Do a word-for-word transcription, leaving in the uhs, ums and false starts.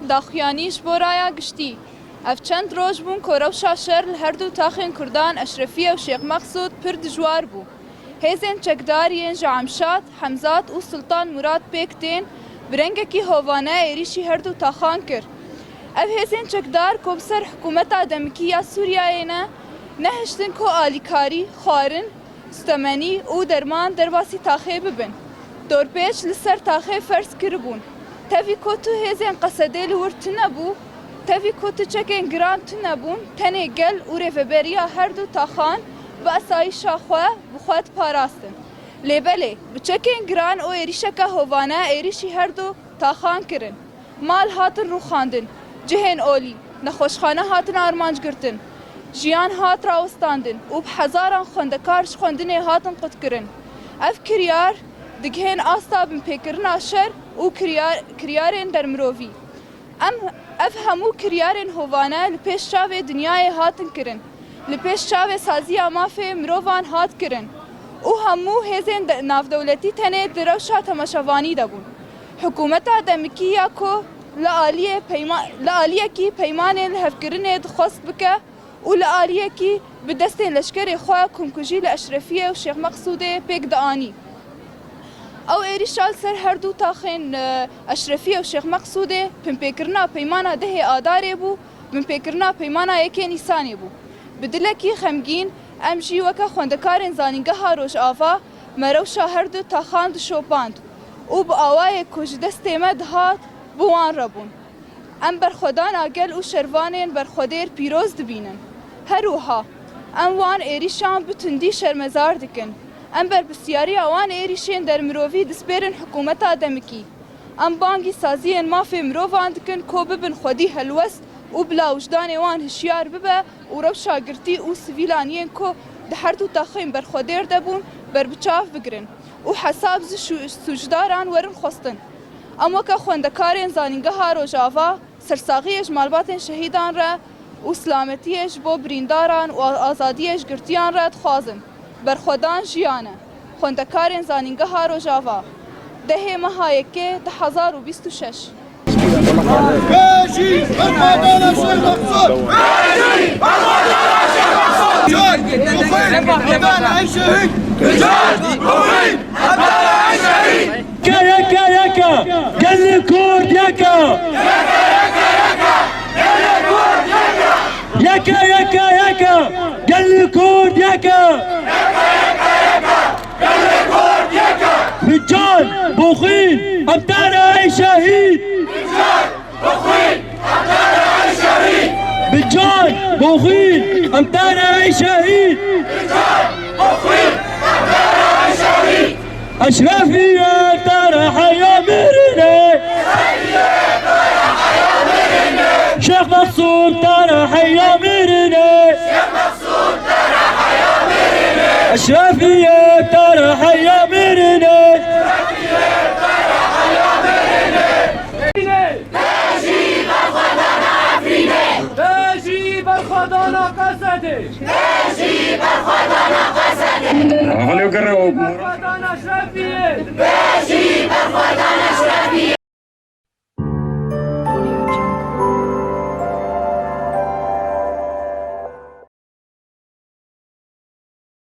Daxuyanî ji bo raya giştî. Ev çend roj bûn ku rewşa şer li her du taxên Kurdan Eşrefiye û Şêx Meqsûd pir dijwar bû. Hêzên çekdar yên ji Emşad, Hemzat û Sultan Murad pêk tên, bi rengekî hovane êrîşî her du taxan kir. Ev hêzên çekdar ku bi ser hikûmeta demikî ya Sûriyeyê ne, nehiştin ku alîkarî, xwarin, sutemenî û derman derbasî taxê bibin. Dorpêç li ser taxê ferz kiribûn. Tevî ku tu hêzên Qesedê li wir tune bû, tevî ku tu çekên giran tune bûn, tenê gel û rêveberiya her du taxan bi esayîşa xwe bi xwe diparastin. Lê belê, bi çekên giran û êrîşeke hovane êrîşî her du taxan kirin. Mal hatin rûxandin, cihên olî, nexweşxane hatin armanc girtin, jiyan hat rawestandin û bi hezaran xwendekar ji xwendinê hatin qutkirin. Ev kiryar digihên asta binpêkirina şer û kiryar-, kiryarên dermirovî. Em, ev hemû kiryarên hovane li pêş çavê dinyayê hatin kirin, li pêş çavê saziya mafê mirovan hat kirin û hemû hêzên de-, navdewletî tenê di rewşa temaşevanî de bûn. Hikûmeta demikî ya ku li aliyê peyma-, li aliyekî peymanên lihevkirinê dixwest bike û li aliyekî bi destên leşkerê xwe komkujî li Eşrefiyê û Şêx Meqsûdê pêk dianî. Ew êrîşa li ser her du taxên, e, Eşrefiyê û Şêx Meqsûdê binpêkirina peymana dehê Adarê bû, binpêkirina peymana yekê Nîsanê bû. Bi dilekî xemgîn, em jî weke xwendekarên Zanîngeha Rojava me rewşa her du taxan dişopand û bi awayek ku ji destê me dihat, bi wan re bûn. Em berxwedana gel û şervanên berxwedêr pîroz dibînin. Her wiha, em wan êrîşan bi tundî şermezar dikin. Em berpirsyariya wan êrîşên dermirovî dispêrin hikûmeta demikî. Em bangî saziyên mafê mirovan dikin ku bibin xwedî helwest û bila wijdanê wan hişyar bibe û rewşa girtî û sivîlan yên ku di her du taxên berxwedêr de bûn berbiçav bigirin û hesab ji şû-, sûcdaran werin xwestin. Em weke xwendekarên Zanîngeha Rojava sersaxiyê ji malbatên şehîdan re û silametiyê ji bo birîndaran û azadiyê ji girtiyan re dixwazin. Berxwedan jiyan e. Xwendekarên Zanîngeha Rojava. Dehê meha yekê du hezar û bîst û şeş. Bêjî berxwedana Şêx Meqsûd! Bêjî berxwedana Şêx Meqsûd! Can, bixwîn, hevdana ey şehîd! Can, bixwîn, hevdana ey şehîd! Yeke, yeke, yeke, gelê Kurd yeke! Yeke, yeke, yeke, gelê Kurd yeke! Bi can, bi xwîn, em te re ey şehîd! Bi can, bi xwîn, em te re ey şehîd! Eşrefiye te re heya mirinê! Şêx Meqsûd te re heya mirinê! Eşrefiye te re heya mirinê! Bêjî berxwedana Qesedê! Bêjî berxwedana Qesedê! Bêjî berxwedana Qesedê!